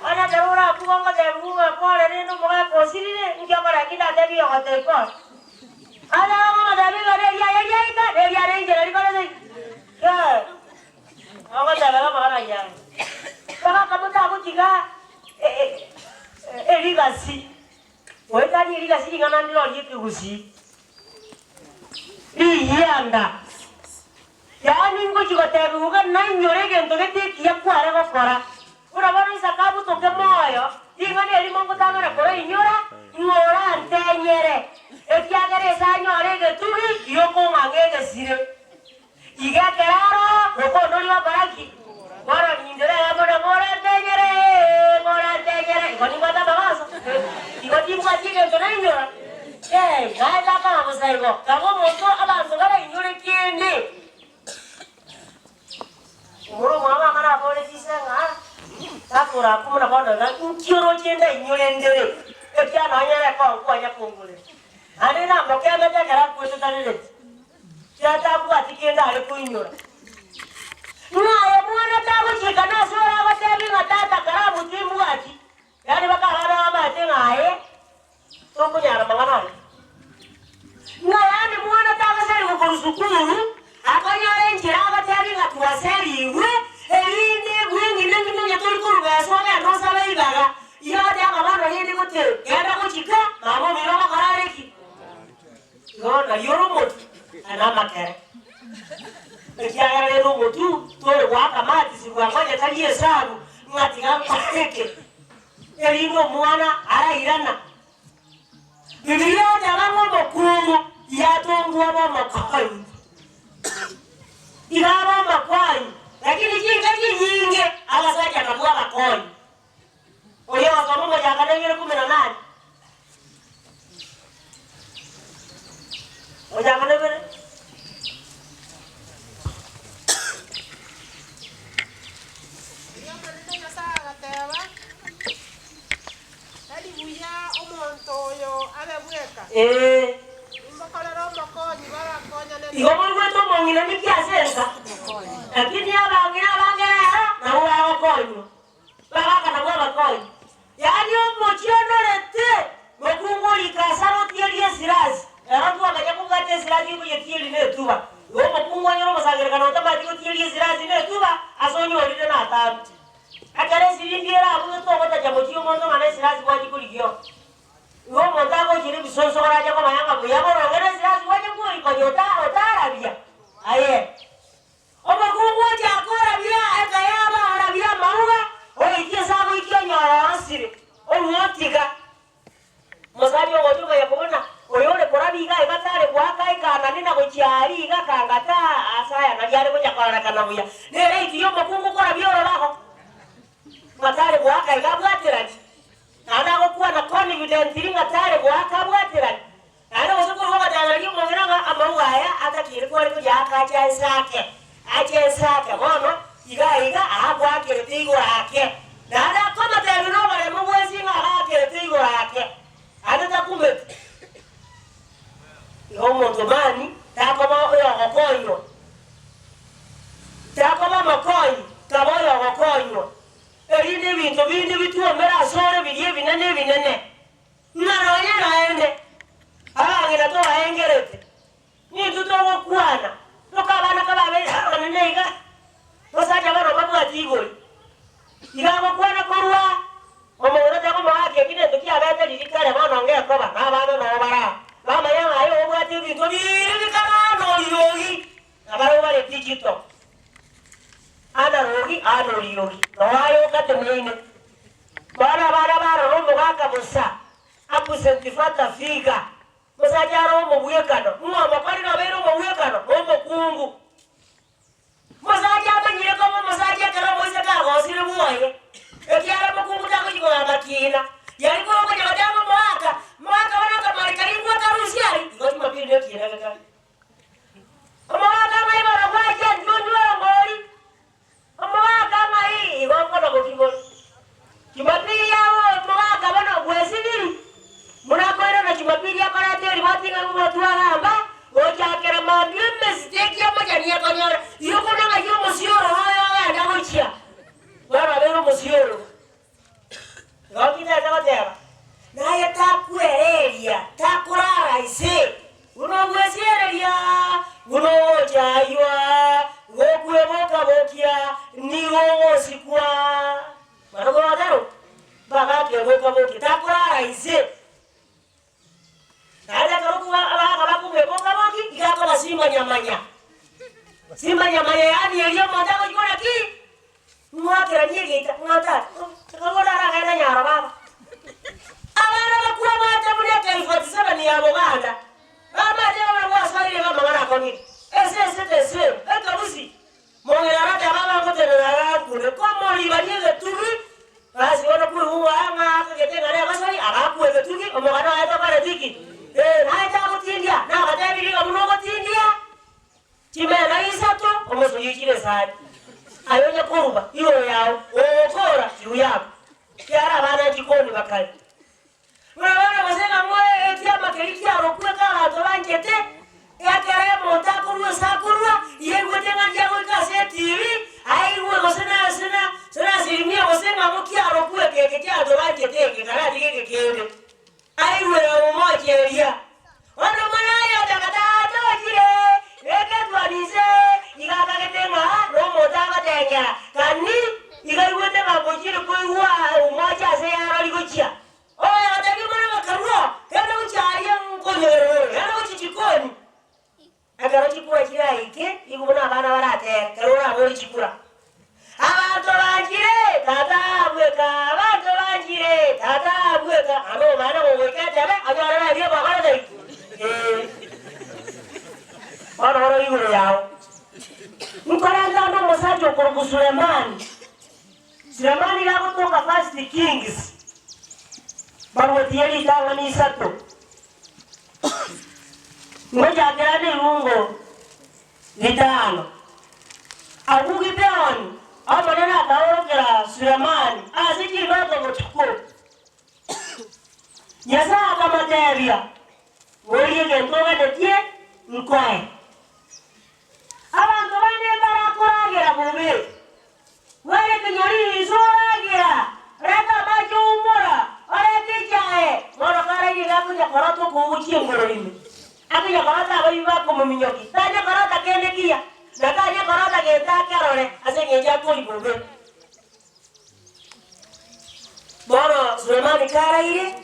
Onye ekero orakwe ngotebiwa ng'a pole rende omogaka osirire, inki okora ki ndatebie ogotebi pole? Aye okomotebia igoro eriaye riaika, na eriare inchera rikorete ki? Ee, ogotebera amang'ana ayio aya. Mogaka motagotiga erigasi, goetania erigasi ring'ana ndire orie ekegusii, riyianda. Yaani ngochia gotebiwa iga nainyore egento gete ekiya kware gokora. Buna bono Isaka abutoke moyo, ring'ana erimo ngotang'ana korainyora, ng'a orantenyere, ekiagera ase anyore egetugi gi'okong'ang'a egesire. Iga ekero aroo, okondoria gokora ki? Bono nindere amo na ng'a orantenyere, ee, ng'a orantenyere, igo nimbwate amagoso? Igo timbwati egento nainyora? Ee, naende akaba bosa igo, nabo omonto abanto barainyore kende. Omoro omwabo akare abore ise ng'a, Tata orakwe buna bono iga, inki oroche ndainyore ndere, ekiagera nonya ere konkwania kongorera? Naende namokemete ekero akwete tarereti, ekiagera tabwati kende are koinyora. Ng'a aye mwana tagochika nase oragotebie ng'a tata karamu timbwati, yaani bakaba bamaete ng'a aye Tokonyara amang'ana aya. Ng'a yaani mwana tagoserigwa korwa sukuru, akonyora enchera agotebi ng'a twaserigwe, erinde bweng'ina ng'ina onye tori korwa besa ogende osabe ribaga, igo agoteba ng'a bono rende gote genda gochika, mama omino ogokora are ki? Igo nari ore omotu aya namakere. Ekiagera rende omotu tore goaka matisi bwango onye tari esabu ng'a tiga nkore eke. Erinde omwana arairana. Bibilia egoteba ng'a omokungu yatongwa abe omokonyi. Iga abe omokonyi, lakini chinka chinyinge abasacha nabwo abakonyi. Oria ogosoma omochakano enyoro kumi na nane. Omochakano ibere. Erio Omonene Nyasae agateba, Tari buya omonto oyo abe bweka, Ee. nimbokorere omokonyi barakonyane Igo nere. moigwete omong'ina niki ase enka, lakini abang'ina abange rero nabwo bagokonywa. Bagaka nabwo abakonyi. Yaani omochie onorete mokungu orika asare otierie esirasi, ero twamanya kobwata esirasi okoyetieria netuba. Igo omokungu onyore omosangererekano otamanyeti gotieria esirasi netuba ase onyorire natabu. Ekero esirimbi ere abwo togotacha mochie omonto ng'a nesirasi gwachia korigia oo. Igo omonto agochire ebisonso orache komanya ng'a buya boronge nesirasi gwachia koikonya otarabia aye. Omokungu ocha akorabia eka y'abaarabia amauga, ogoikia ase agoikia onyore orosire, orwotiga. Omosacha ogocha omanya kobuna, oyo ore korabia iga iga tare goaka ekanani na gochia aria iga kangata ase aya nario are gocha kororekana buya. Nere eiti y'omokungu korabia orobago, ng'a tare goaka iga abwaterani, naende agokwana confidently ng'a tare goaka abwaterani. Naende gose korwa ogotebereria omong'ina ng'a amauga aya atakiire kware koria akache ense ake, ache ense ake bono iga iga aagwakerete igoro ake. Naende akomotebia noboremo bwensi ng'a agaakerete igoro ake, naende takumeti. Igo omonto mani takoba oyogokonywa, takoba omokonyi, kaba oyogokonywa, erinde ebinto binde bitwomere asore biria ebinene ebinene. Ng'a nonya naende abang'ina tobaengerete, nintwe togokwana, toka abana kababeire abanene iga, basacha bono mbabwati igori. Iga agokwana korwa omong'ina takomoaka eki nento kiabete riria kare bono ngekoba, na abana noo bare aa, bamanya ng'a aye obwate ebinto biria bikabana oriogi, na barabwo bare digital. Analogi, ana oriogi, noo aye okateneine. Bono abana barora omogaka bosa, absent father figure, omosacha are omobwekano, ng'a omokori nobeire omobwekano na omokungu. Omosacha amanyire koba omosacha ekero omoiseke agosire bwoye, ekiagera omokungu tagochia kogamba kina, yari kogocha goteba omogaka, omogaka bono akamari karia ngwakarusia aria, igo jumapili nekina gekare. Omogaka ng'ai bono gwachia intwe onywere ngori. Omogaka ng'ai igo okoba gokigora. Jumapili yago omogaka bono bwesibiri buna akoirana Jumapili akoreta eriboti ng'a ng'o twagamba gochakera mambia emistake y'omochani ekonyora igo kona ng'ai omosioro oyo ogenda gochia bono obeire omosioro. Akora inse. Naende ekero okobua abagaaka bakobweka okaboki, iga akoba simanyamanya. Simanyamanya yaani erio omonto agochia kora ki? Mwakeranie egeita, ng'a tata, ekero bono aragende nyaro baba. Abana bakwabwate buna ekeifoti seven ya Boganda, bamache buna bwasoire iga amang'ana akong'ire. Ase ense the same, ekebusi. Mong'ina agateba abagotenena agakune komoribania egetugi, basi bono koigwa ng'a akagete ng'a negosori, agakwa egetugi, omogano oye tokoreti ki? Ee, naye tagotindia, nabatebirie ng'a buna ogotindia chimena isato, omosoyi oichire esani, aye onye koruba igoro yao, ogokora juu yako, ekiagera abana nchikoni bakare. Buna bono gose ng'a moe ekiama keria kiarokwe k'abanto banchete, ekero omonto akorua ase akorua, yaigwete ng'a ndiagoika ase etibi, aigwe gose nase na ase na asilimia gose ng'a mokiarokwe eke eke ki'abanto banchete eke karatige eke kende. Aigwere omochie eria. Onde omwana oye otaka tata ochire, neketwani inse, iga akagete ng'a nomonto agotengera, kani iga aigwete ng'a ngochire koigwa omochie ase yarori gochia. Oyo agatebia omwana ng'a karua, genda gochia aria nkonyorera ore, genda gochia chikoni. Ekero chikura chiraike, nigo buna abana baratere, ekero orabore chikura. Abanto banchire, tata bweka, abanto banchire, tata bweka. Naende omomani gogoika etebe, onyore naria ogokorete ki? Ee. Bono oro igoro yao. Nkorenta ande omosacha okorokwa Sulemani. Sulemani iga agotoka First Kings, barwoti ye ritang'ani isato. Ngochakera nebirungo bitano. Agwo Gibeoni Omonene akaorokera Sulemani ase chindoto botuko. Nyasae akamotebia, Boria egento oganetie nkoe. Abanto bande mbarakoragera bobe. Bware ekenyori inse oragera, reta amache oumora, orete echae, bono karaire iga akonya korota okougochia engoro ime. Akonya korota abaibi bakomominyokia, tanya korota kende kiya, na tanya korota gento akerore ase engencho akori bobe. Bono Sulemani karaire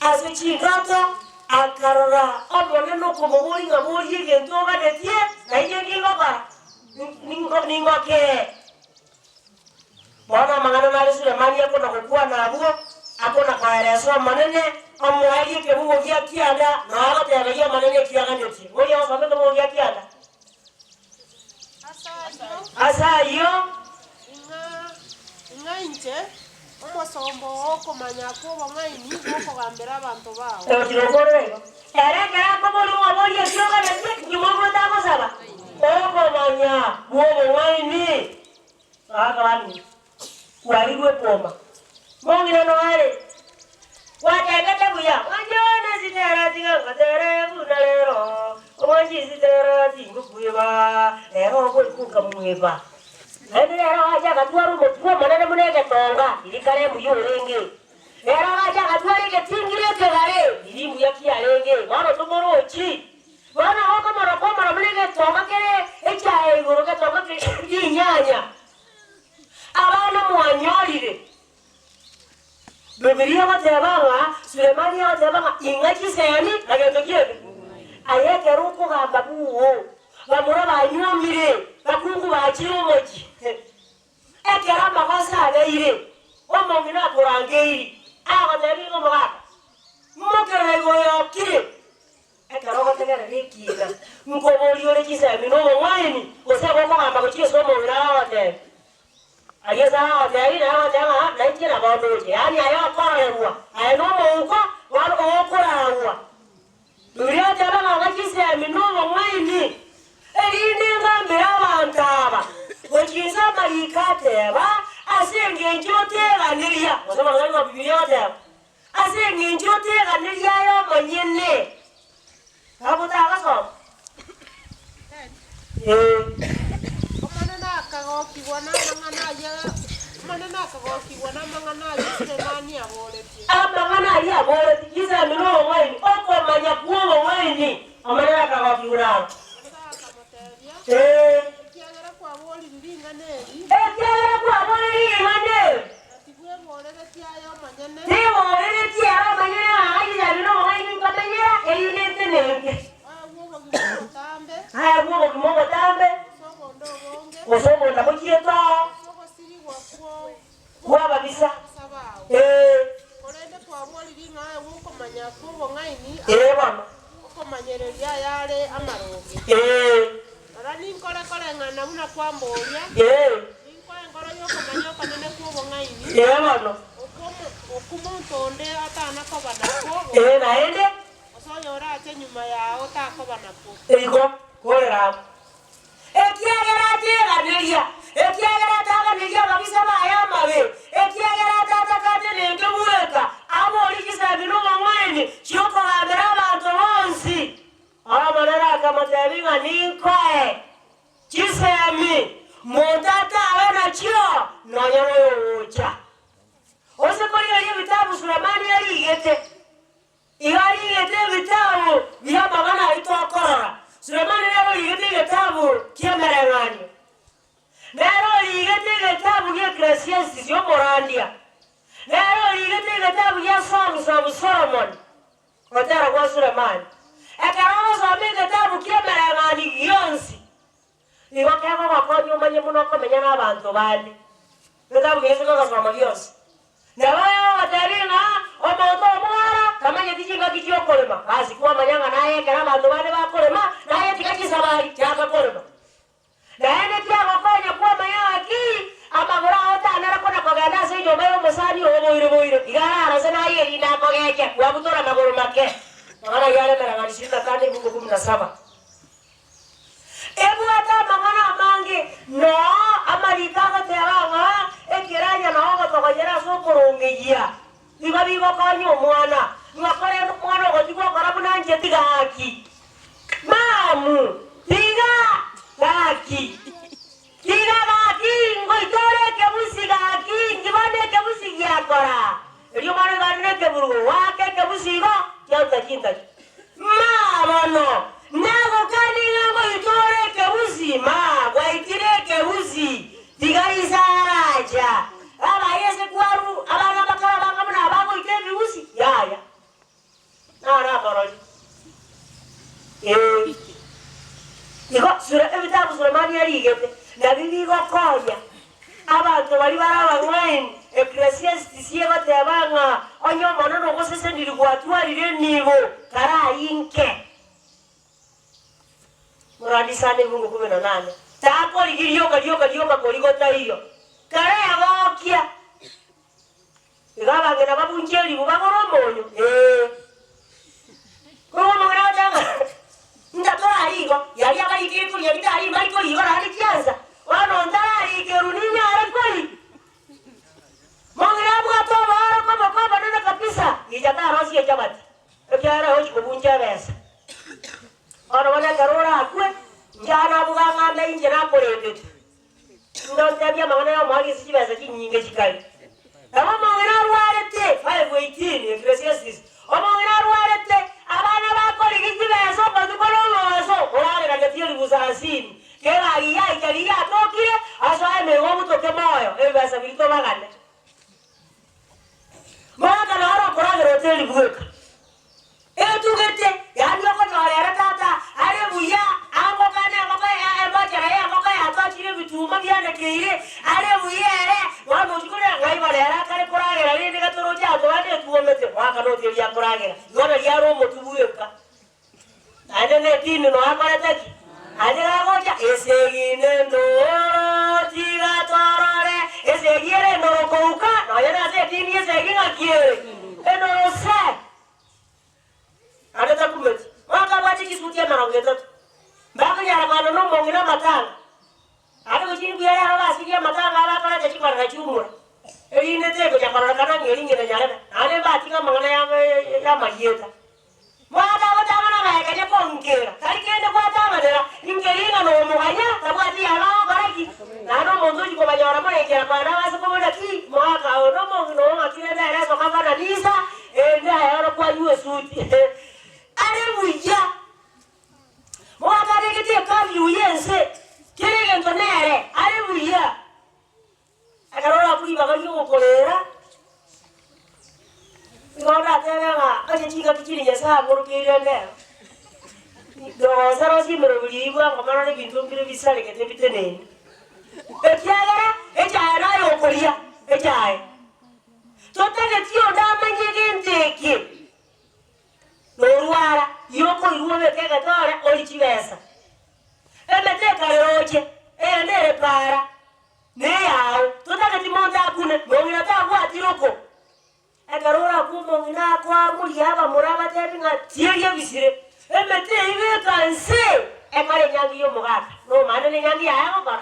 ase chindoto, akarora Omonene okomoboria ng'a boria egento oganetie, na inche ningokora, ningokee. Bono amang'ana nare Sulemani akona-gokwana abwo, akona-koeresa Omonene, omoerie ekebugo gia kianda, na agoteberia Omonene eki aganetie. Boria ogosoma ekebugo gia kianda. Ase ayio. Ing'a inche, omosomba oo okomanya kw'obong'aini bw'okogambera abanto bao. Ogochira okorora igo. Ere ekero akoboria omoboria ekio oganetie, inki mogote agosaba? Okomanya kw'obong'aini. Bagakamia, Kwairwe kwoma. Mong'ina noare, gwatebete buya, Mwanche one sitera tiga ngotere buna rero, omwanchi sitera tingokweba, rero ogoika okamweba. Naende rero agacha agatwara omotwe omonene buna egetonga, riria kare mbuya orenge. Rero agacha agatwara egetingiro ekegare, riria mbuya kiarenge, bono tomorochi. Bono okomoroka omoro buna egetonga kere ekiaye igoro, egetonga kere rinyanya. Abana mwanyorire. Bibilia egoteba ng'a Sulemani agoteba ng'a ing'a chisemi na gento kiebe. Aye ekero okogamba buo, bamura banyuomire, bakungu bachire omochie. Ekero amagoso abeire, omong'ina akorangeiri, agotebi ng'a omogaka, mokerera igoro yokire. Ekero ogotegerera ekiina, nkoboria ore chisemi na obong'aini, gose gokogamba gochia ase omong'ina agogotebia. Aria ase agogotebia naye ogoteba ng'a nainche nabo ndoche, yaani aye okororerwa, aye nomouko, bono okoragwa. Bibilia egoteba ng'a ng'a chisemi na obong'aini, erinde ngambere abanto aba gochia inse amariko ateba, ase engencho oteganiria, gose bono tari ng'a Bibilia egoteba. Ase engencho oteganirie aye omonyene, nabo otagasoma. Ee. Omonene akagokigwa namang'ana ayio, Omonene akagokigwa namang'ana ayio Sulemani aboretie. Amang'ana ayio aboretie, chisemi na obong'aini, okomanya kw'obong'aini, Omonene akagokigwa naro. Nyasae akamotebia, Ee. Ekiagera kwaborire ring'ana eri. Ekiagera kwaborire ring'ana eri. Na tibweboreretie aye omonyene. Teboreretie ere omonyene. kwamboria, Ee. Ninkoe enkoro y'okomanya okonene kw'obong'aini, Ee bono. okwo okwo monto onde atana koba nakwo, Ee naende. gose oyorache nyuma yao takoba nakwo. Igo, korera abwo. Ekiagera ateganeria, ekiagera ataganeria ababisa baye amabe, ekiagera atatakate nenge bweka, aborie chisemi nobong'aini chi'okogambera abanto bonsi. Omonene akamotebia ng'a ninkoe chisemi monto atabe nachio nonya noyogocha. Ase korigereria ebitabu Sulemani arigete, Igo arigete ebitabu bi'amang'ana ayio tokorora. Sulemani nere origete egetabu ki'emereng'anio, nere origete egetabu gi'Eklesiastis omorandia, nere origete egetabu gia Songs of Solomon, ogotera gwa Sulemani. Ekero ogosoma egetabu ki'emereng'anio gionsi, nigo kegogokonya omanye buna okomenya n'abanto bande. Egetabu keria ase ogosoma gionsi. Nabo ogoteebia ng'a omonto omworo tamanyeti chingaki chi'okorema, basi kwamanya ng'a naye ekero abanto bande bakorema, naye tiga chisabari chaka korema. Naende kiagokonya kwamanya ng'aki amagoro ao tanara kona kogenda ase enyomba y'omosani oo boire boire, iga ararose naye erinde akogeche, bwabutora amagoro make. Amang'ana ayio are emereng'anio ishirini na tano ebungo kumi na saba. Ebwate amang'ana amange, noo amariko agoteba ng'a ekeranya noo ogotogonyera ase okorongeyia, nigo bigokonya omwana, ng'a korende omwana ogotigwa okora buna inche tiga gaki. Mamu, tiga gaki. Tiga gaki, ngoitore ekebusi gaki, inki bono ekebusi giakora? Erio omwana oigo are nekeburugo, goaka ekebusi igo, kiaruta chintacho. Ma bono, nagokanie ng'a ngoitore ekebusi, ma gwaitire ekebusi, tiga ise aracha. Abaye ase kwaru, abana bakare abanga buna abagoita ebibusi? Yaya. Naro amarori. Ee. Igo sura ebitabu Sulemani arigete, nabio bigokonya abanto baria bare abang'aini. Ecclesiastes egoteba ng'a onye Omonene ogoseseniri gwatwarire enibo, karainke. Morandisane ebungo kumi na nane. Takorigia rioka rioka rioka kori gotaiyo. Karegokia. Igo abang'ina babunche eribu bagore omonyo, ee. Korwa omong'ina agoteba ng'a ntatorari igo, yaria abarikire koria bitari mbari koria igo naende chiansa, bono ntararikerwa ninyare kori. Mong'ina abwate obooroko oboke obonene kabisa, gicha tarosie echabati, ekiagera agochi kobuncha ebesa. Bono bono ekero orakwe, inche nabuga ng'ambe inche nakorendete. Ndoteebie amang'ana y'omoaria ase chibesa chinyinge chikare. Nabo omong'ina arwarete, 5:18, Ecclesiastes, omong'ina arwarete, abana bakorigia chibesa obotuko na omobaso, orareragia tieribu sarasini, kegari yaika riria yatokire, asoe emego obutoke moyo, ebibesa biria tobagane. Mogaka noro okoragera oteri bweka. Etugete, yaani okonyora ere tata are buya, angokane engoko embochera y'engoko yatochire ebituma bianekeire, are buya ere, bono ochia korera ng'a igo rero akare koragera rende gatoroche abanto bande etuomete, mogaka noteri akoragera, igo nario are omotwe bweka. Naende netini noe akorete ki? Aye gagocha esegi nendoro, tiga torore esegi ere endoro kouka, nonya nase etini esegi ng'aki ere endoro se. Naende takumeti, bakabwate chisuti emerongo etato, mbakonyara kogenda nomong'ina amatanga. Naende gochia mbuya rero basirie amatanga abo akorete chikorera chiumore, erinde tegocha kororekana ng'a eri ng'ina nyarebe, naende mbatiga amang'ana y'amarieta. Mwatagotang'ana ng'a konkera, tari kende gwatang'anera, inche ring'ana omoganya, tabwati yaba agokora ki? Naende omonto ochia kobanyora more enchera kogenda abase kobora ki? Mogaka oo nomong'ina oo ng'aki rende ere esoka fananisa, ende aye oro kwanywa esuti. Are buya. Mogaka abegete ecurfew y'ense, kera egento nere, are buya. Ekero orakwe ribaga ri'ogokoreera, nigo ndatebe ng'a ase chingaki chiria Nyasae aborokeire ndero, ndogosera ase emeroberi eyio bwango mono na ebinto mbire bisarekete biteneine. Ekiagera echaye naye okoria echaye, totageti onde amanye egento eke, norwara, igo okoirwa obeke egetore orie chibesa. Emete ekare roche, eyende ere. Ebara neyao, totageti monto akune, mong'ina tabwati roko. Ekero orakwe omong'ina akoamuria abamura abatebi ng'a tieria ebisire, emete eyio beka nse ekore enyangi y'omogaka, nomanye nenyangi yaye agokora.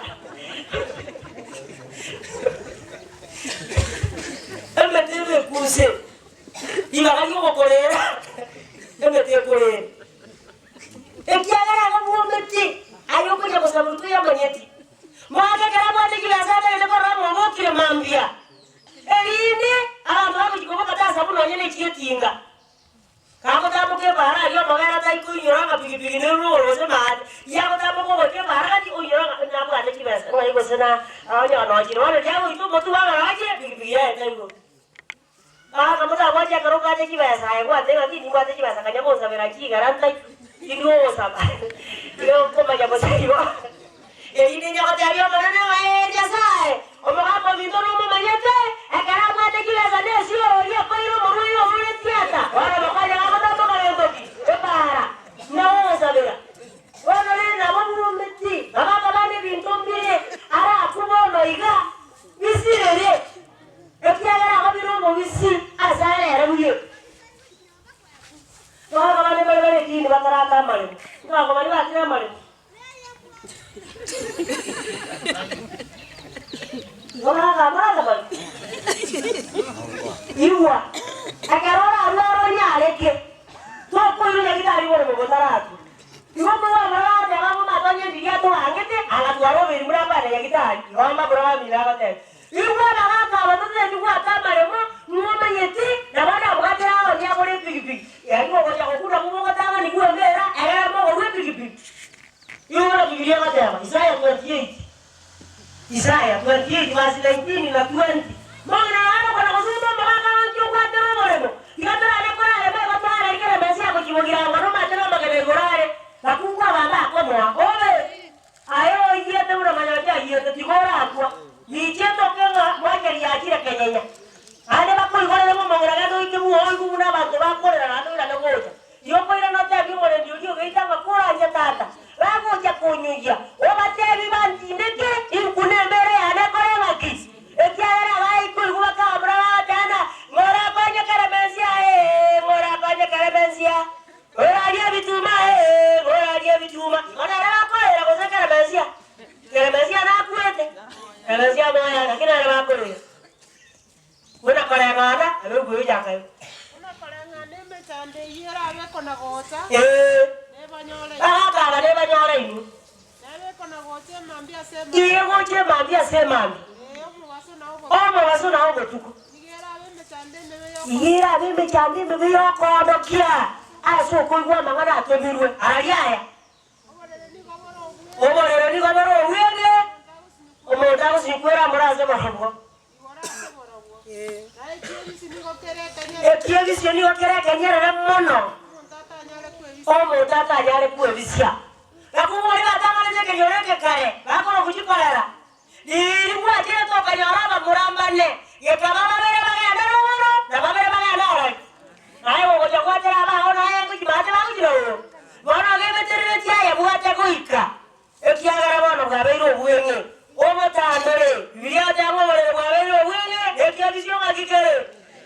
Emete ebekwe nse, ribaga riogokorera emete ekorere. Ekiagera iga bwomete aye okonya gosaba toyamanyeti. Moake ekero abwate chibesa atagete korora ng'a obokire mambia. Erinde abanto bagochia koboka tasabu nonya ne chietinga. Gagotamboka ebaara aria omogere atari koinyora ng'a pigipigi nerure igoro gose maate, riagotamboka ogoika ebaara gati oinyora ng'a nabwate chibesa ng'ai gose na onye onochire. Bono riagoita omotwe bw'abana bachire pigipigi yaeta igoro. Baka motabwati ekero obwate chibesa aye bwate ng'aki nimbwate chibesa kanya gonsabera chigara ntaiyo tindi ogosaba igo nkomanya gose igo erinde inye gotebia Omonene ng'a ee Nyasae omogaka ominto nomomanyete ekero abwate chibesa nesiorori ekoira omorwaire orure tiata bono mokonya gagotamboka gento ki epaara nagogosabera bono rende nabo bwometi bagaka bande ebinto mbire arakwe bono iga bisirere. Ekiagera agobire omobisi ase are ere buya. Bono abande mbare bare edini batarata amaremo, nkago baria batire amaremo. Igo baragamba ase amaremo. Igwa, ekero orarware onyareke, tokoirwa nyagitari boremo botaratwa. Igo omorwani agateba buna atonye ndiria atoangete, agatwara oboiri buna akwane nyagitari. Igo amabura bamino agoteba, Igwa abagaaka aba totebi gwata amaremo, ng'omanyeti, na bono abwatire aonie agore epigipigi. Yaani ogocha gokunda bw'ogotang'ani bw'embeera, ere mogorwe epigipigi. Igo buna Bibilia egoteba, Isaya 28, Isaya 28 verse 19 na 20, Mong'ina Yohana kona gosumba omogaka aganchia okwatera oboremo, tiga torare korarema igo twararikera Mesia gochia bogirango nomate namagena igoro are, bakungu aba mbakomoa obe. Aye oyiete buna manyabi ayiete, tiga orakwa. Ninche ntoke ng'a mwachari yachire kenyenya. Naende bakoigorere momong'ina genda oike bwoigwe buna abanto bakorera naende oirane gocha. Igo okoirana otebie omorendi oria ogeita ng'a koranche tata, bagocha konyuyia, obatebie bantindeke, inkune embera yane ekore ng'aki? Ekiagera abaikoigwa bakabura bagateba ng'a, Ng'o orakonye keremensia? Ee, ng'o orakonye keremensia? Orarie ebituma, ee, orarie ebituma. Igo nere bakorera gose kere Mesia? Kere Mesia nakwete? Kere Mesia moyo, naki nere bakorera? Buna koreng'ana abe okoyochaka igo. Buna koreng'ana emechando eyio erabe ekona-gocha, Ee, nebanyore inwe. bagakaba nebanyore inwe. Nebe ekona-gocha emambia ase emambia. Iye gocha emambia ase emambia. Ee, omobaso na obotuko. Omobaso na obotuko. Nigo erabe emechando emebe Igo erabe emechando emebe y'okoondokia ase okoigwa amang'ana atomirwe. Araria aya. Oborere nigo bore obwenge, omonto agosinyukwera amore ase borobwo. Ekiebisio nigo kere ekenyerere mono, omonto atanyare kwebisia. Lakini baria batang'anete ekenyoro eke kare, bakora gochikorera, Riiri gwacherete okanyora abamura mbane, gekaba babere bagende rogoro, na babere bagende ororo. Naye gogocha gwachera abao naye ngochia bagochia rogoro. Bono ogebetereretie aye bwate goika, ekiagera bono bwabeire obweng'e. Obotandore, Bibilia egoteba ng'a oborere bwabeire obweng'e, na ekiabisio ng'aki kere?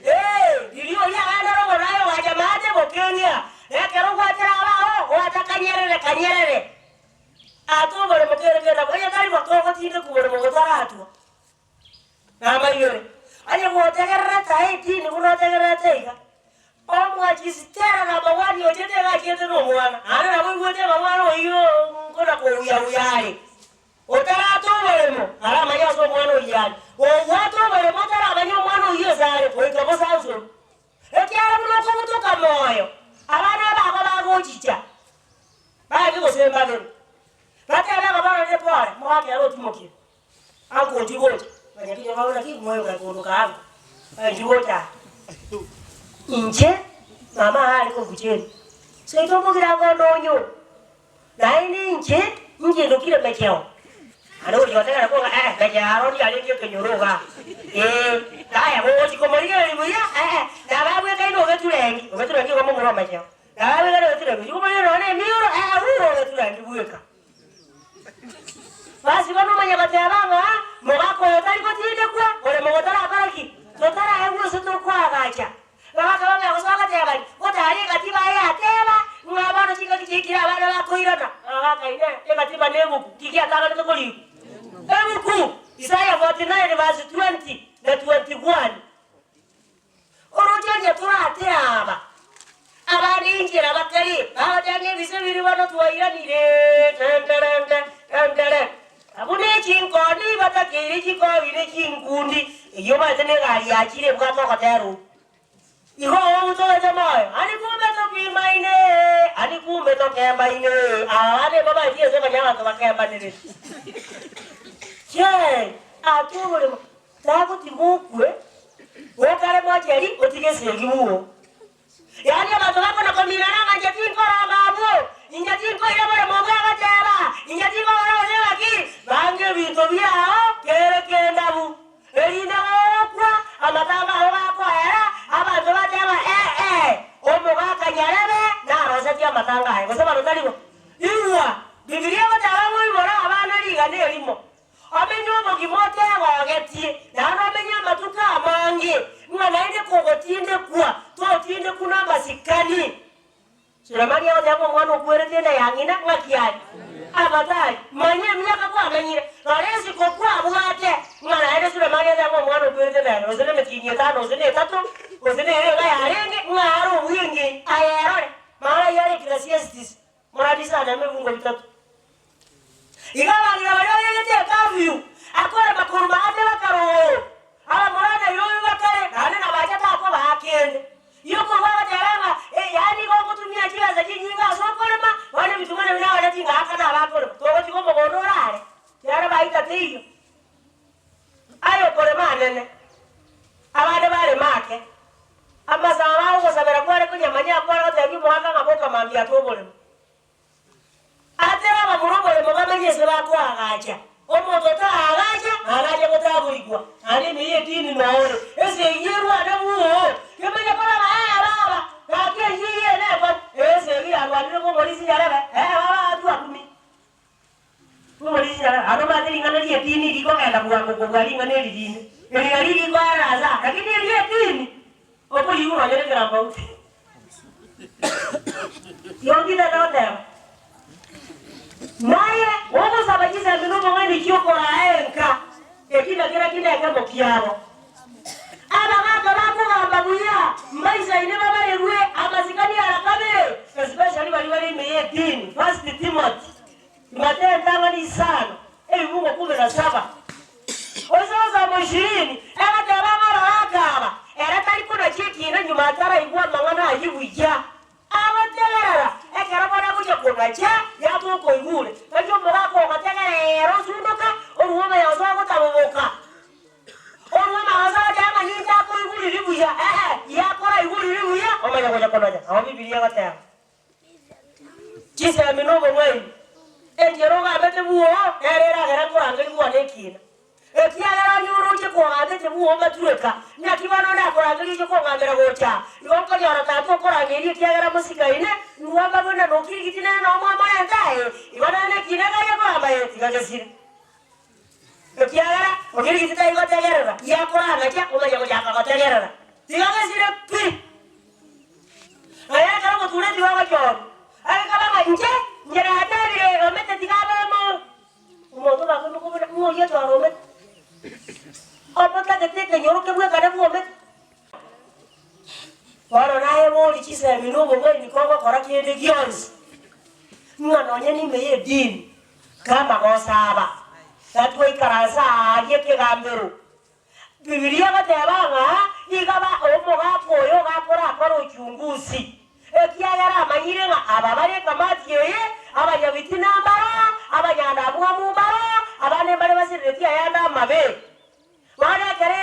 Ee, riria oria agende rogoro naye ogacha maate gokeng'ia, na ekero gwachera abao, gwata kanyerere kanyerere. Atwe oboremo kere kenda, onye tari bo togotindekwa oboremo botaratwa namaigoro. Onye gotegererete aye edini buna otegererete iga, omwachisitera na amagwani ochete iga achiete na omwana, naende nabo oigwete ng'a omwana oyio nkona kouya-uya are. Otaratwa oboremo, aramanye ase omwana oyio are. Gogwata oboremo otaramanya omwana oyio ase are, goika bosansorwe. Ekiagera buna okobutoka moyo, abana abago bagochicha, Barenge gose mbabere, batebe ababarorire pore, omogaka ere otimokire, anko onchie gocha, abanyakinyoro babo naki moyo ngai kondoka ango, onchie gocha aa. Inche, mama aa are korokwa Jane, seito omogire ango onde onyo, naende inche, inche ndokire mecheo, naende gochia gotegera koga eh mecheo aro ndiarenge ekenyoro igaa, eh, yaya gogochia komorigereria buya eh, nababwekaine ogeturengi, ogeturengi igo momura omecheo. Basi bono omanye goteba. Omogaka ine, egatiba na ebuku, ki giatanganete korikwa? Ebuku! Isaya 49 verse 20 na 21. Oroche onye torate aba, abande inchera bakare, bagoteba ng'a ebise biria bono twairanire, tenterente, tentere, abwo ne chinkondi batakeire chikobi ne chinkundi, eyio omanyete negari yachire ebwate ogotera okwo. Igo ogotogete moyo, ani kumbe tokimaine, ani kumbe tokembaine, aba bande mbabaeti ense konya abanto bakembanire. Chee, ake oboremo, tagotiga okwe, gokare mwacheri otige esegi buo. Yaani abanto bakona kominana ng'a inche tinkoronga abwo, inche tinkoira boremo obwo agoteba, inche tinkogora gose ng'aki, banga ebinto biao kere kendabu. Erinde gokwa, amatanga ao gakoera, abanto bateba, Ee, omogaka nyarebe narosetie amatanga aye, gose bono tari bo? Igwa, Bibilia egoteba ng'a oibore abana rigana erimo, omenye obogima otegogetie, naende omenye amatuko amange, ng'a naende kogotindekwa, totindekwa namasikani. Sulemani agoteba omwana okwerete enda ya ng'ina, ng'aki are? Abatari, manya emiaka kwamenyire, rora esiko kwabwate, ng'a naende Sulemani atebe ng'a omwana okwerete enda ya ng'ina, gose nemetienyi etano, gose na etato, gose nere iga yarenge, ng'a are obwenge, aye erore, mara ayio are Ecclesiastes, morabise ane emebungo bitato. Igo abang'ina baria babegete ecurfew, akorema korwa maate bakaroo, abamura Nairobi bakare, naende nabacha takobaa kende. Yokorwa agateba ng'a yaani igo ogotumia chibesa chinyinge ase okorema, bono ebituma nabio nabare ting'aka nabakorema, togotiga omogondo orare, kiagera baita teiyo. Aye okorema anene, abande barema ake. Amasabo agogosabera kware konyamanya akware gotebia omogaka ng'a boka mambia atwe oboremo. Atera abamura oboremo bamenye ase bakoagacha. Omonto otaagacha, naagache gotaborigwa, naende ime y'edini nore. Esegi erwane bwoo, kemanye koraba ee baba, gaki eyio eyio ere ekori, esegi yarwanire bw'omorisia nyarebe, ee baba atwe akumi. Bw'omorisia nyarebe, aro omanyete ring'ana ri'edini rikogenda bwango kobua ring'ana eri rinde. Eri nario rikoera ase aa, lakini eri ri'edini, okoigwa nonye nekerambauti. Yonki tata goteba, Naye ogosaba chisemi nobong'aini chi'okoraa enka, ekina kera kinde ekemo kiabo. Abagaaka bakogamba buya, mbaisaine babarerwe amasikani ara kabere, especially baria bare ime y'edini, First Timothy, Timotheo entang'ani isano, ebibungo kumi na saba. Ase ogosomo ishirini, egateba ng'a abagaaka aba, ere tari konachia ekiina nyuma ataraigwa amang'ana ayio buya. Agotegerera, ekero bono agochia konacha, yatoka oigure. Tari omogaka ogotegerera osundoka, orue omoyoso agotaboboka. Orue omoyoso agoteba ng'a ninche akoiguriri buya, ee, yakoraiguriri buya, omanye gocha konacha. Nabo Bibilia egoteba. Chisemi na obong'aini, enchera ogambete bwoo nere eragere nkorangerigwa nekiina. Ekiagera onye oroche kwogambete bwoo matureka, naki bono ndakorangerie oche kongambera gocha aa? Igo nkonyora tata okorangeria ekiagera mosikaine, ngwamba buna nokirigiti nere noo mwamorenta aye, igo nere nekiina ekari ekogamba ee, tiga gesire. Ekiagera okirigiti tari gotegerera, yakoranacha omanye gochaka gotegerera, tiga gesire pi. Naye ekero omotureti bw'ogochorwa agekaba ng'a inche inche natebire omete tiga abe omo omonto obakoimoka buna ng'a oyio ochore omete, omotagete ekenyoro kebwekane bw'omete. Bono naye bori chisemi na obong'aini kogokora kende gionsi, ng'a nonye nime y'edini, kamagoso aba, gatwaikaransa aaria ekegambero, Bibilia egoteba ng'a iga ba omogaka oyo gakorakore uchunguzi, ekiagera amanyire ng'a aba bare ekamati eye, abanyabitina mbaro, abanyandamwamu mbaro, abande mbare basireretie ayande amabe. Bono ekero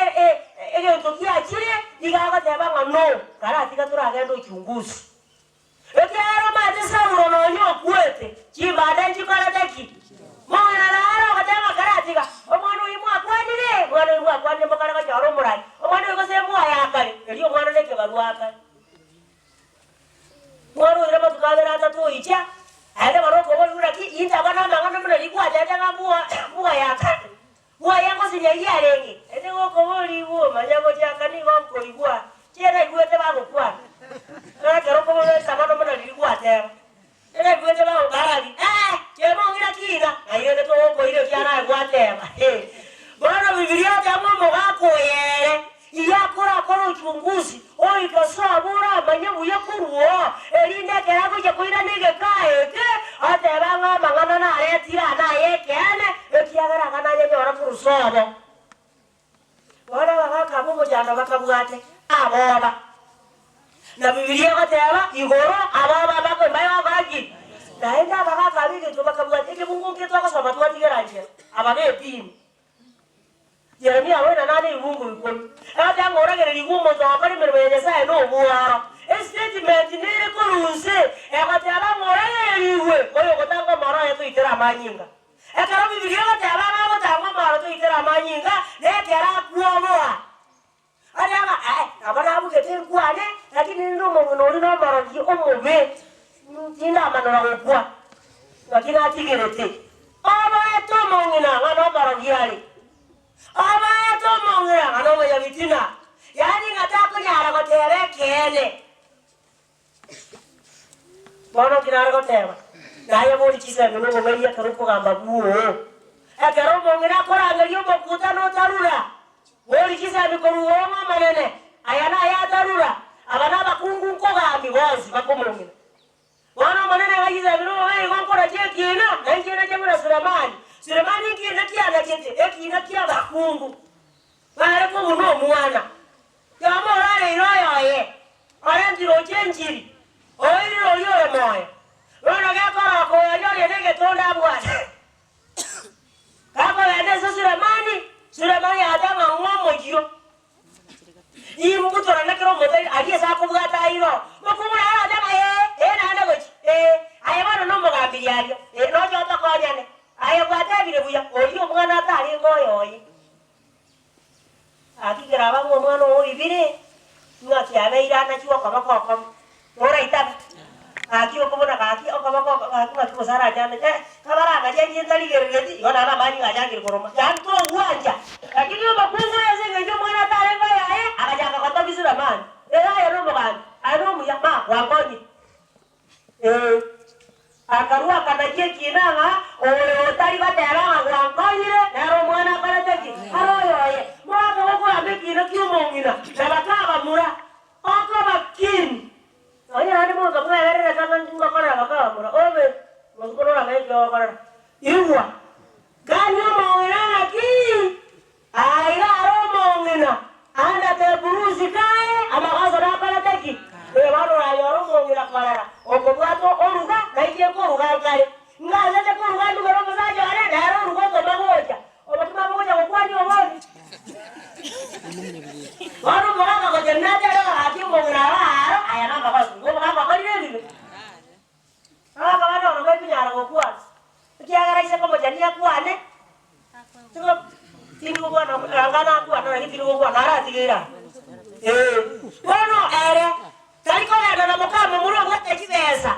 egento giachire, iga agoteba ng'a no, karatiga toragende uchunguzi. Ekiagera omanyete Saulo nonya okwete, chimbande nchikorete ki? Mong'ina naro ogoteba ng'a karatiga, omwana oyio mwakwanire, omwana oyio mwakwanire mokare gochora omorai, omwana oyio gose mwoyo akare, erio omwana nekebarua akare. Mwana oire amatuko abere atato oicha, aende bono okoborigwa naki intaba namang'ana buna rikwachete ng'a mwoyo akare, mwoyo ngosinya eyio arenge. Ere gokoborigwa omanya gochaka nigo nkoigwa, chieraigwete bagokwana, ekero okoborigwa intaba buna riria gwateba, eraigwete bagokwana, ee. Kemong'ina kina, ng'ai rende togokoira ekiagera aye gwateba. Bono Bibilia oteba omogaka oyo ere iga akorakore uchunguzi, oike sobo oramanye buya korwa oo, erinde ekero agochia koirana egekaa eke, oteba ng'a amang'ana naretire aa nayekeene, ekiagera anga nanyanyore korwa sobo. Bono abagaaka b'omochando bakabwate aboba. Na Bibilia egoteba, Igoro aboba mbaye bagokora ki? Naende abagaaka ab'egetwe bakabwata ekebungo nke twagosoma twatigera nchera, aba b'edini. Yeremia aroina nane ebibungo ikomi. Egoteba ng'a oragererigwe omonto ogokora emeremo ya Nyasae nobworo. Estatement nere korwa inse egoteba ng'a oragererigwe oyogotanga omoro oye toitere amanyinga. Ekero Bibilia egoteba ng'a agotanga omoro toitere amanyinga, nekero akwoboa. Aria ng'a ee, nabo nabugete nkwane, lakini ninde omong'ina oria nomorogi omobe, tindamanora gokwa, naki natigerete. Oboete omong'ina ng'a nomorogi are, oboete omong'ina ng'a nomonyabitina, yaani ng'a takonyara goteba ekeene. Bono nki nare goteba? Naye bori chisemi na obong'aini ekero okogamba bwoo. Ekero omong'ina akorangeria omokutano otarura, bori chisemi korwa oo ng'a Omonene, aya naye atarura, aba nabakungu nkogambi bonsi bakomong'ina. Bono Omonene ng'a chisemi na obong'aini igo nkorache ekiina, na inche nache buna Sulemani. Sulemani nkiina ki anachete? Ekiina ki'abakungu. Bare kobuna omwana. Yomo orareire oyoye, orentire oche enchiri, oirire oria ore moyo. Bono gekoroka oyoria oria negetondo abwate. Gakogenda ase Sulemani, Sulemani agateba ng'a ng'o omoyio. Imbutorane kera omonto aria ase akobwata aire oo. Mokungu nere agateba ee, ee naende gochia, ee, aye bono nomogambi riaria, ee noche otokonyane. Aye gwatebire buya, oria omwana atarenge oyoye. Gaki keraba ng'a omwana oo oibire, ng'aki abeire anachwe okoboko okomo, noraitabe? Gaki okobuna gaki okoboko oko gaki ng'aki gose arache anache eh, kabaranache inche ntarigerereti, igo naende amanyinga achakire koroma, yaani togwancha. Lakini omokungu oyo ase eng'encho omwana atarenge oyoye, agachaka gotogia Sulemani, ee aye nomogambi, aye nomuya, ma gwankonyire. Ee, akarua akanachia ekiina ng'a oyo otari goteba ng'a gwankonyire, nere omwana akorete ki? Are oyoye. Mogaka gokogamba ekiina ki'omong'ina, na bakabamura, okoba kini. Nonya naende monto mwebererete ng'a ngokorera bakabamura, obe motuko norame eki ogokorera. Igwa, gania omong'ina ng'aki? Aiga are omong'ina, andate eburusi kaye, amagoso nakorete ki? Ee, bono oranyore omong'ina korera, okobwata oruga, na inche nkoruga nkare. Ngachete koruga ndugere omosacha one, nere oruga otoma gocha. Obokima bogocha gokwania obori. Bono omogaka gotenena atebe ng'a gaki omong'ina aro aro, aya namagoso. Igo omogaka okorire ebibe. Abaka bande bono baikonyara gokwana, ekiagera ise komochania akwane, tigo tindi gokwana anga nakwana naki tindi gokwana aratige ira. Ee, bono ere tari kogenda na moka momura obwate chibesa,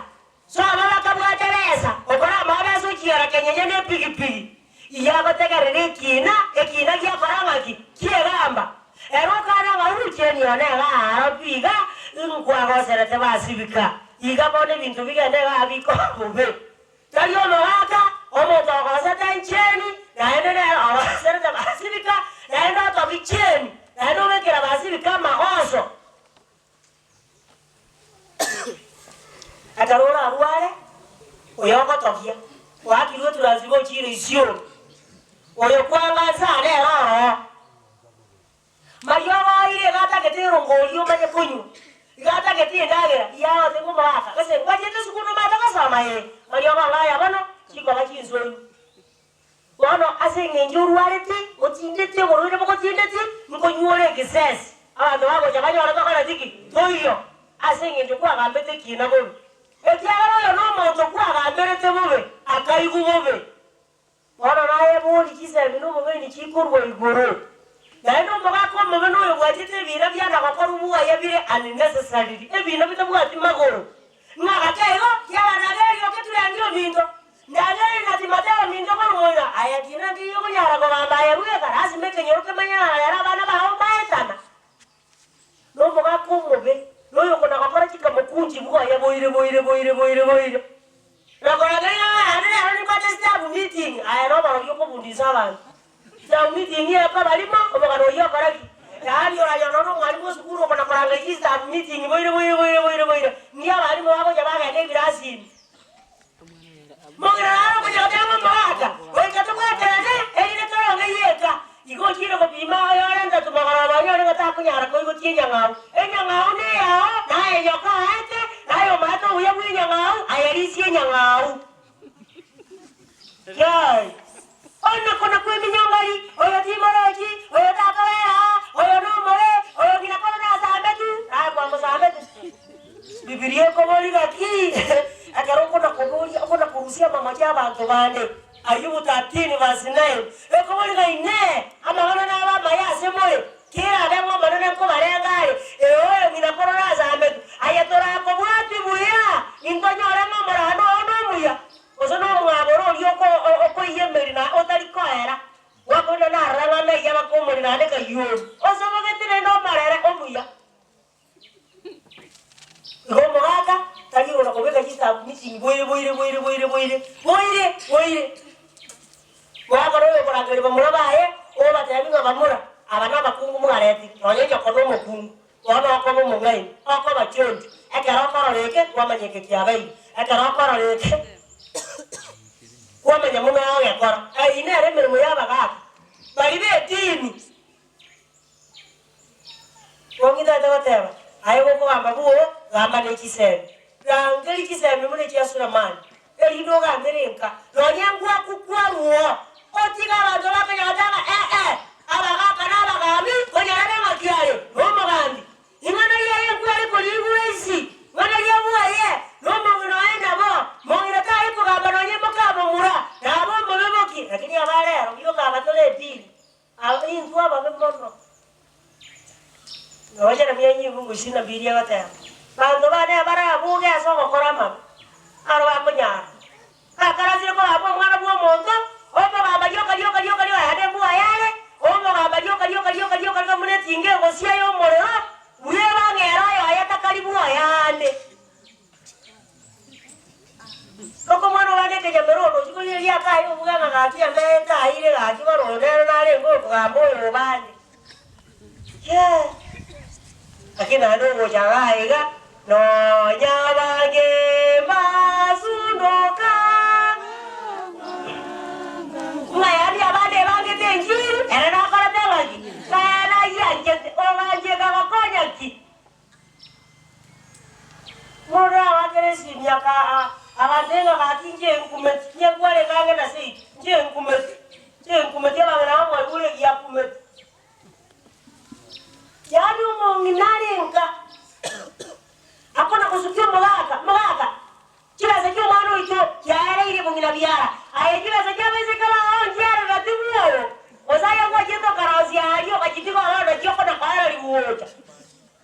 sobo bakabwate besa, okora amabesa ochiera kenyenye na epigipigi, iga agotegerera ekina, ekina giakora ng'aki? Kiegamba. Ere okana ng'a urucheni one iga aro pi iga, nkwagoserete basibika. Iga bono ebinto bigende igaa bikoba bobe. Tari omogaka, omonto ogosete encheni, naende nere ogoserete basibika, naende otobi cheni, naende obekera basibika amagoso. Ekero orarware, oyogotogia, oakirwe eturansiba ochiire Isiolo, oyo kwanga nse aa nere oroo. Mariogo oire iga atagete erongo oria omanye konywa, iga atagete endagera, yagote ng'a omogaka, gose ngwachete esukuru nomanyete gosoma ee, mariogo anga aya bono, chikoba chinsoni. Bono ase engencho orwarete, otindeti oborwaire bogotindeti, nkonywa ore egesesi, abanto bagocha banyore tokoreti ki? Toiyo, ase engencho kwagambete ekiina bobe. Ekiagera oyo nomonto kwagamberete bobe, akaigwa bobe. Bono naye bori chisemi na obong'aini chikorwa igoro. Naende omogaka omobe noyo bwachete ebiina biana gokorwa bwaya bire unnecessarily, ebiina bitabwati magoro. Ng'a gake igo, kiagera nagereria oketurengi ominto, ndagereria na Timotheo ominto korwa moino, aye kina nkiya okonyara kogamba aye bweka, lasima ekenyoro kemanye ng'a rero abana bao mbaetana. Nomogaka omobe, noyokona gokora chikamokunchi bwoye boire boire boire boire boire. Na koragereria ng'a naende. rero nimbwate staff meeting, aye noborogi okobundisa abanto. Staff meeting ekoba rimo, omogano oyio okore ki? Yaani oranyore nonye omwalimu esukuru okona koranga chistaff meeting boire boire boire boire boire, ndio abalimu bagocha bagenda ebirasi ime. Mong'ina naro okonya goteba ng'a omogaka, goika tobwaterane, erinde toronge eyeka. Igo ochire gopima oyorente tumogoroba onyore ng'a takonyara koigotia enyang'au. Enyang'au neyao, naye nyoka aete, naye omaete obuya bw'enyang'au, aye risia enyang'au. Yai! Onye kona kw'eminyongori, oyo timorochi, oyo takobera aa, oyo nomore, oyo ng'ina koro nasambetu, naye kwamosambete. Bibilia ekoboria gaki, ekero okona koboria, okona korusia amamocho abanto bande, Ayubu 13 verse 9, ekoboria ng'a Inee, amang'ana nabe amaya ase more? Kerabe ng'a Omonene nkobarenga are, ee oyo ng'ina koro nasambetu, aye torakobwatie buya, intonyore ng'a omorano oo nomuya, Gose nomwabora oria okoiyemeria na otari koera, gwakorire narora ng'a naiye abakomoria naende kayioru, osobogete rende omorere omuya. Igo omogaka tari igoro kobeka chisabu meeting boire boire boire boire boire boire boire. Mogaka noyo okorangeria bamura baye, obatebia ng'a bamura, aba nabakungu mwaretire, nonya nyoko nomokungu. Bono okoba omong'aini, okoba chionsi, ekero okorora eke, kwamanya eke kiabeire, ekero okorora eke, kwamanya buna ogekora. Eyio nere emeremo y'abagaaka baria b'edini. Bong'itete goteba, Aye gokogamba bwoo, gamba ne chisemi. Rangeria chisemi buna echia Sulemani, erinde ogambere enka, nonya engwaku kwarwoo, otige abanto bakonyara goteba, E-e, abagaaka na abagaambi, konyara neng'aki are nomogambi. Ing'ana riaye nkware koriigwa isi, ing'ana ria bwaye, nomong'ina oye nabo, mong'ina tari kogamba nonya mokamomura, nabe omobe boki. Lakini aba rero, rioka abatore edini, Aba intwe ababe mono. Nonya Jeremia nyimbu isini na mbili egoteba, Banto bane abarabuge ase ogokora amabe, aro bakonyara. Gakarasire kogamba omwana bw'omonto, omogamba rioka rioka rioka rioka yaani embua yare, omogamba rioka rioka rioka rioka rioka buna etinga egosia y'omorero, bwebang'ere oyoye takari bwoyande. Oko omwana obande ekenyamero orochie korigereria akaye obuge ng'a gaki amete aire gaki bono oyo nere narenge okogamba oyo obande. Yee! Lakini naende ogocha iga aiga, nonya abange mbasundoka, ng'a yaani abande ebangete enchiri, ere nakorete ng'aki? Ng'a nayianchete, ogancheka gokonya ki? Mono abakera esimi aka agantebia ng'a gaki inche nkumeti, inche nkwarenge ang'e na seito, inche nkumeti, inche nkumeti abang'ina bamwaigure egiya akumeti. Yaani omong'ina are nka, akona gosukia omogaka, mogaka, chibesa chia omwana oito chiaereire bong'ina biara, aye chibesa chia abaiseke bao nchiarora tibwogo, gose aye gwachete okarosia aria ogachitiga ororo nachio okona koererigwa gocha.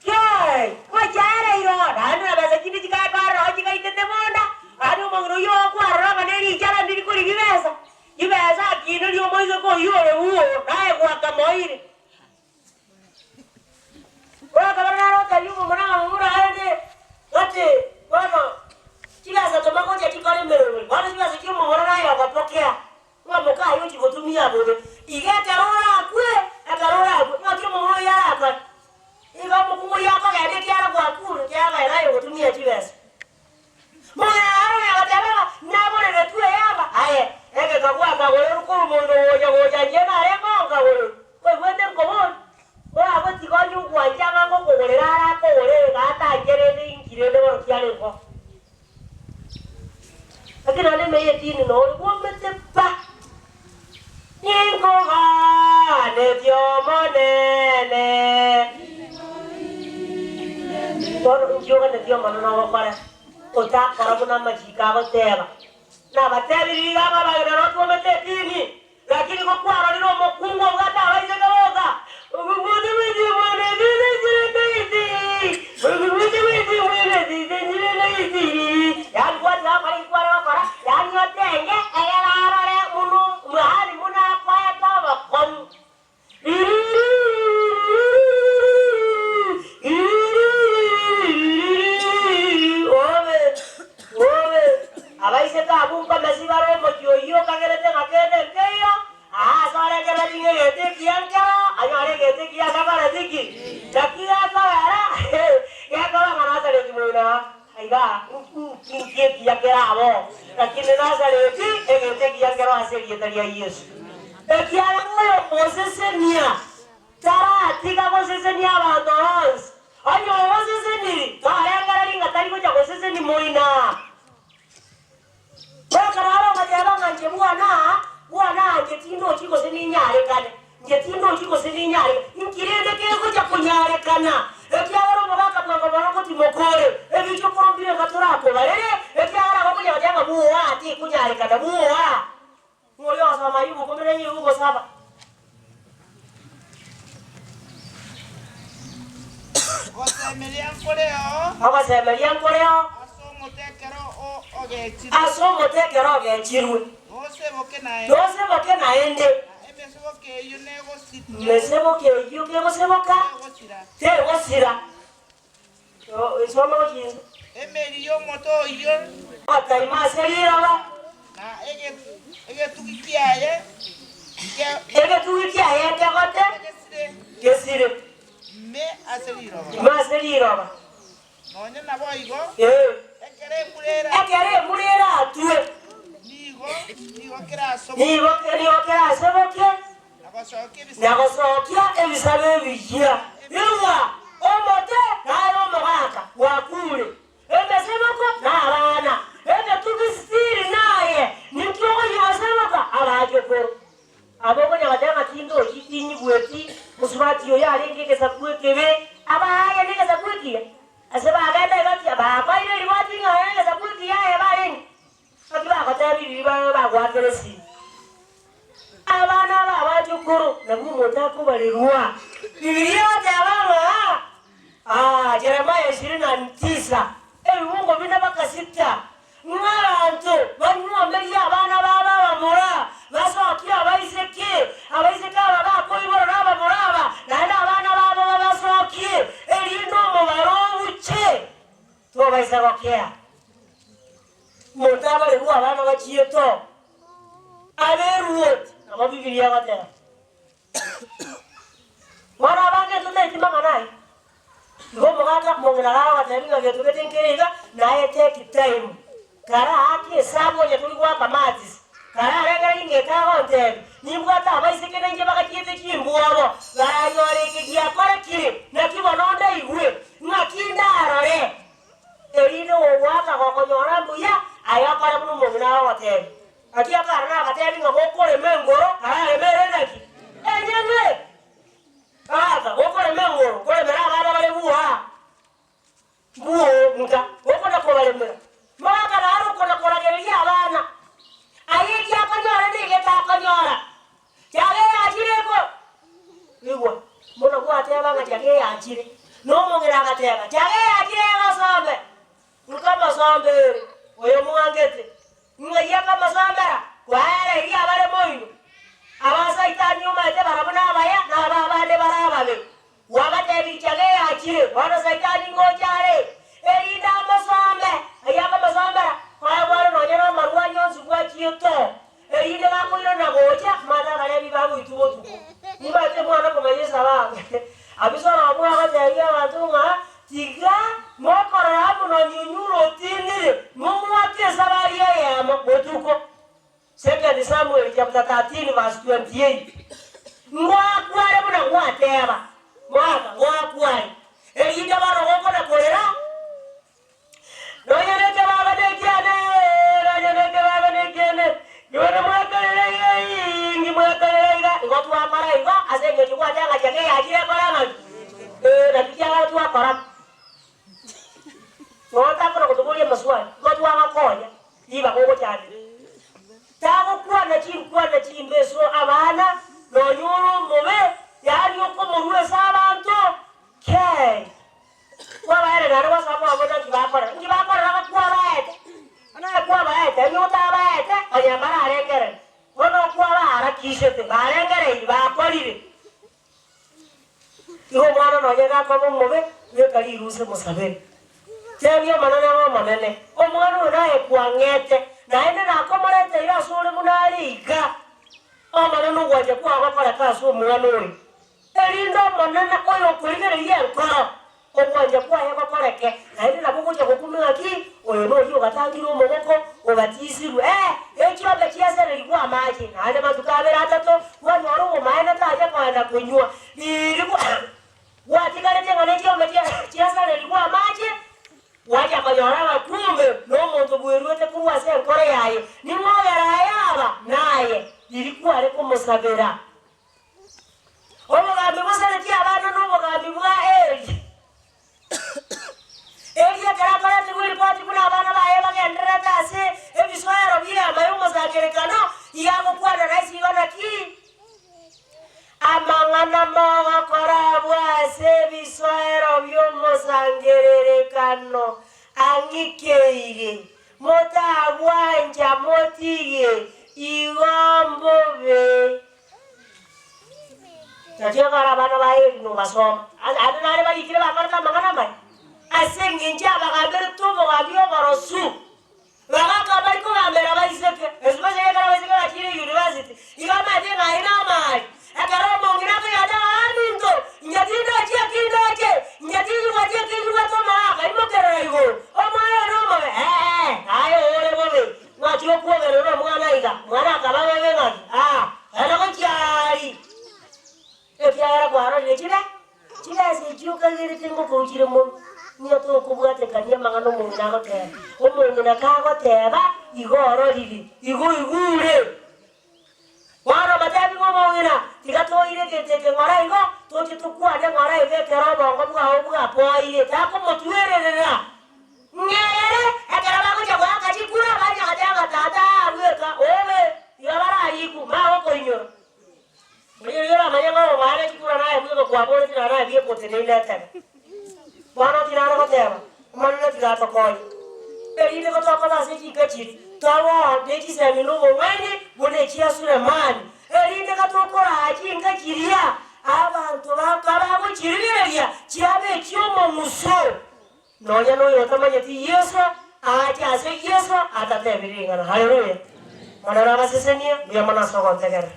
Kiee! Gochaereire oo, naende na besa chinde chikaekora roho chigaitete bonda, naende omong'ina oyio okwarora ng'a ne richara ndiri korigia chibesa, chibesa akineria omoiseke oyio ore bwoo, naye gwakamoire. Orakabere nere otebie omomura ng'a momura aye gati bono chibesa toma gocha chikore emeremo, bono chibesa chia omomura naye ogopokea. Ng'a mokaye ochia gotumia bobe. Iga ekero orakwe, ekero orakwe, ng'aki omomura oyio arakore? Iga omokungu oyio akogenda ekiara gwakure, ekiagera aye ogotumia chibesa. Mong'ina Aroni agateba ng'a nagoreretwe eyanga, aye egeka gwakagorerwa korwa monto gocha gocha inche narenge onkagorerwa. Koigwete nkobori, oragotiga onye ogwancha ng'a ngokogorera are akogorere iga atanche rende inki rende bono kiarenge oo. Lakini naende ime y'edini nore bwomete pa. Ninkoganetie Omonene. Bono inki oganetie Omonene ogokore? Otakora buna amachiko agoteba. Nabatebirie iga ng'a abageni nabo twomete edini. Lakini gokwarorire omokungu obwate abaiseke boka, yaani gwatiga gokora eki kware gokora, yaani otenge egere arore buna yaani buna akoete obokong'u. Obe, obe, abaiseke abwo nkomesi bare omochie. na aiga nki ekiya kere abo, lakini Nazareti egento ekiya nkero ase erieta ria Yeso. Ekiagera oyo omosesenia taratiga gosesenia abanto bonsi, onye ogoseseniri torengereria ng'a tari gocha gosesenia moino aa. Ekero are ogoteeba ng'a inche bwana aa, bwana aa, inche tindochi gose ninyarekane, inche tindochi gose ninyarekane, inki rende kegocha konyarekana? Ekiagera omogaka bwango bono ngotimoka ore, ebichokoro mbire iga torakobarere, ekiagera agokonya goteba ng'a bwoa tikonyarekana, bwoa. Ng'o oria ogosoma Ayubu ikomi na inye gosaba? Ogosemeria nkoreo. Ogosemeria nkoreo. Ase omote ekero ogechirwe. Ase omote ekero ogechirwe. Noseboke naende. Noseboke naende. Na emeseboko eyio negosira. Meseboko eyio kegoseboka. Tegosira. Tegosira. Soma gochia inse. Emeri y'omote oyio. Ogotaima ase riroba. Na egetugi kiaye. Egetugi kiaye ekegote. Gesire. Ime ase riroba. Ime ase riroba. Nonya naboigo. Ee. Ekero embura era. Ekero embura eratwe. Nigo nigo kerasoboke. Nigo nigo kerasoboke. Na Na gosokia ebisabe ebiyia. Igwa, omote naye omogaka bwakure, emeseboko nabana, egetugi sitiri naye, ninki okoyia goseboka abachokoro? Aba okonya goteba ng'a tindochi tinyigweti, mosubati oyo arenge egesaku ekebe, abaye negesaku ekiya, ase bagenda iga ki bakoire eriboti ng'a oyo negesaku ekiya aye barenge, Naki bagotebirie riria bagoakera esimi, Abana aba abachukuru nabwo omonto akobarerwa. Bibilia egoteba ng'a aa Jeremia ishirini na tisa, ebibungo bine baka sita, ng'a abanto banywomerie abana babo abamura, basokie abaiseke, abaiseke aba bakoiborwa nabamura aba, naende abana babo babasokie, erinde omobaro obuche, tobaisa gokea. Omonto abarerwe abana bachiete oo, abe eruoti, nabo Bibilia egoteba. Bono abange ntotaeti mang'ana ayio. Igo omogaka omong'ina kagogotebi ng'a gento gete nkere iga, naye take time, kara ake esabu onye tori goaka matches, kara arengererie ng'a eke agontebi, nimbwate abaiseke nainche bagachiete chimbwobo, baranyore eke giakorekire, naki bono ndaigwe, ng'aki ndarore. Erinde ogoaka gokonyora mbuya, aye okore buna omong'ina agogotebia. Gaki akare nagatebi ng'a gokorema engoro, karareme ere naki? Enyene! Kaka, gokorema engoro, koremera abana bare bwoaa, bwoo nka, gokona kobaremera. Mogaka naro okona koragereria abana, aye eki akonyora nigo etakonyora. Tiaga eyachire eko. Igwa, buna gwateba ng'a tiaga eyachire. Na omong'ina agateba, Tiaga eyachire egosombe. Nkamosomba ere, oyomwangete. Ng'ai akamosombera? Kwaereirie abare moino. Abasaitani omanyete barabwo nabaya, na aba abande bare ababe. Gwabatebirie tiaga eyachire, bono Saitani ngocha are, erinde amosombe. Ayio akomosombera, koegwa are nonya namarwani onsi gwachiete oo, erinde gakoirana gocha, mate akarebi bagoitwa botuko. Nimanyete mwana komanya esababu. Abisalomu agatebia abanto ng'a, Tiga mokorora amo nonyunyure otinire, momwake esabari eyemo botuko. Second Samuel chapter 13 verse 28 Ngoakware buna gwateba, Mwaka, ngoakware, erinde bono gokona korera, Nonya nekebago nekiane, nonya nekebago nekiane, Bono mwakorera iga, inki mwakorera iga? Igo twakora igo ase engencho gwateba ng'a chianga eyachire ekore ng'aki? Ee, naki kiagera twakora. Notakona gotoboria amaswali, igo twagokonya. Ribaga ogochandeka. Tagokwana chinkwana chimbe ase abana, nonya ore omobe, yaani okomorua ase abanto. Kei! Kwabaeire naende gwasaba kwababora naki bakorera. Inki bakorera iga kwabaete? Naye kwabaete, onye otabaete, onye mbararengereri. Bono okwabaharakishete, barengereiri, bakorire. Igo omwana nonya gakoba omobe, beka riruse mosabere. Tebia Omonene abe omonene, omwana oyo naye kwang'ete, naende nakomoreteire asore buna are iga. Omonene ogwancha kwao gokoreka ase omwana oyo, erinde Omonene oyokorigereria enkoro, ogwancha kwaye gokoreke, naende nabo ogocha. ogatangire omogoko, obatisirwe, ee, echiombe chiasererigwe amache, naende matuko abere atato, kwanyora obomaene tacha koenda konywa. Riiri gwatigarete ng'a nechiombe chiasererigwe amache, Gwacha konyora ng'a kumbe nomonto bweruete korwa ase enkoro yaye, ning'o ogera aye aba naye, riria kware komosabera. Obogambi bosaretie abana nobogambi bwa Eli. Eli ekero akoreterwe ripoti buna abana baye bagendererete ase ebisoero bi'eema y'omosangererekano, iga agokwana na ise igo naki? Amang'ana mogokora abwo ase ebisoero bi'omosangererekano ang'ikeire, motagwancha motige, igo mbobe. Naki ekero abana ba Eli nobasoma, ande nare barikire bakorete amang'ana amaya, ase engencho abagamberete obogambi oborosu. Bagaka bari kogambera abaiseke, especially ekero abaiseke bachire university, igo amache ng'a aye namari. Ekero omong'ina akoyata ng'a aminto, inche tindochi eki ndoche, inche tinyigweti eki nyigwete omogaka, imokerera igoro, omwana one omobe, ee, aye ore bobe, ng'achire okwogerera omwana iga, omwana akaba bobe ng'aki, aa, genda gochia aria. Ekiagera kwarorire chibe chibesa echio okagerete ngokouchire mono, nigo tokobwatekania amang'ana omong'ina agoteba. Omong'ina kagoteba, igo ororire, igo oigure. Bono omotebi ng'a omong'ina, tiga toire egento eke ng'ora igo, toche tokwane ng'ora iga ekero obongo bwao bwapoire, takomotwererera. Ng'ere, ekero bagochia goaka chikura, banya goteba ng'a tata abweka, obe, iga barariku, magokoinyora. Rirorio oramanye ng'a obaare chikura naye bweka kwaboreti na naye bweka oteneine etebe. Bono tinare goteba, Omonene tiga atokonye. Erinde gotokoba ase chinka chiria, tobe ne chisemi na obong'aini buna echia Sulemani, erinde gatokoraa chinka chiria, abanto bakabagochirigereria chiabe echi'omong'uso. Nonya noyo otamanyeti Yeso, aache ase Yeso atatebire ring'ana. Haleluya! Omonene abasesenie, mbuya mono ase ogontegerera.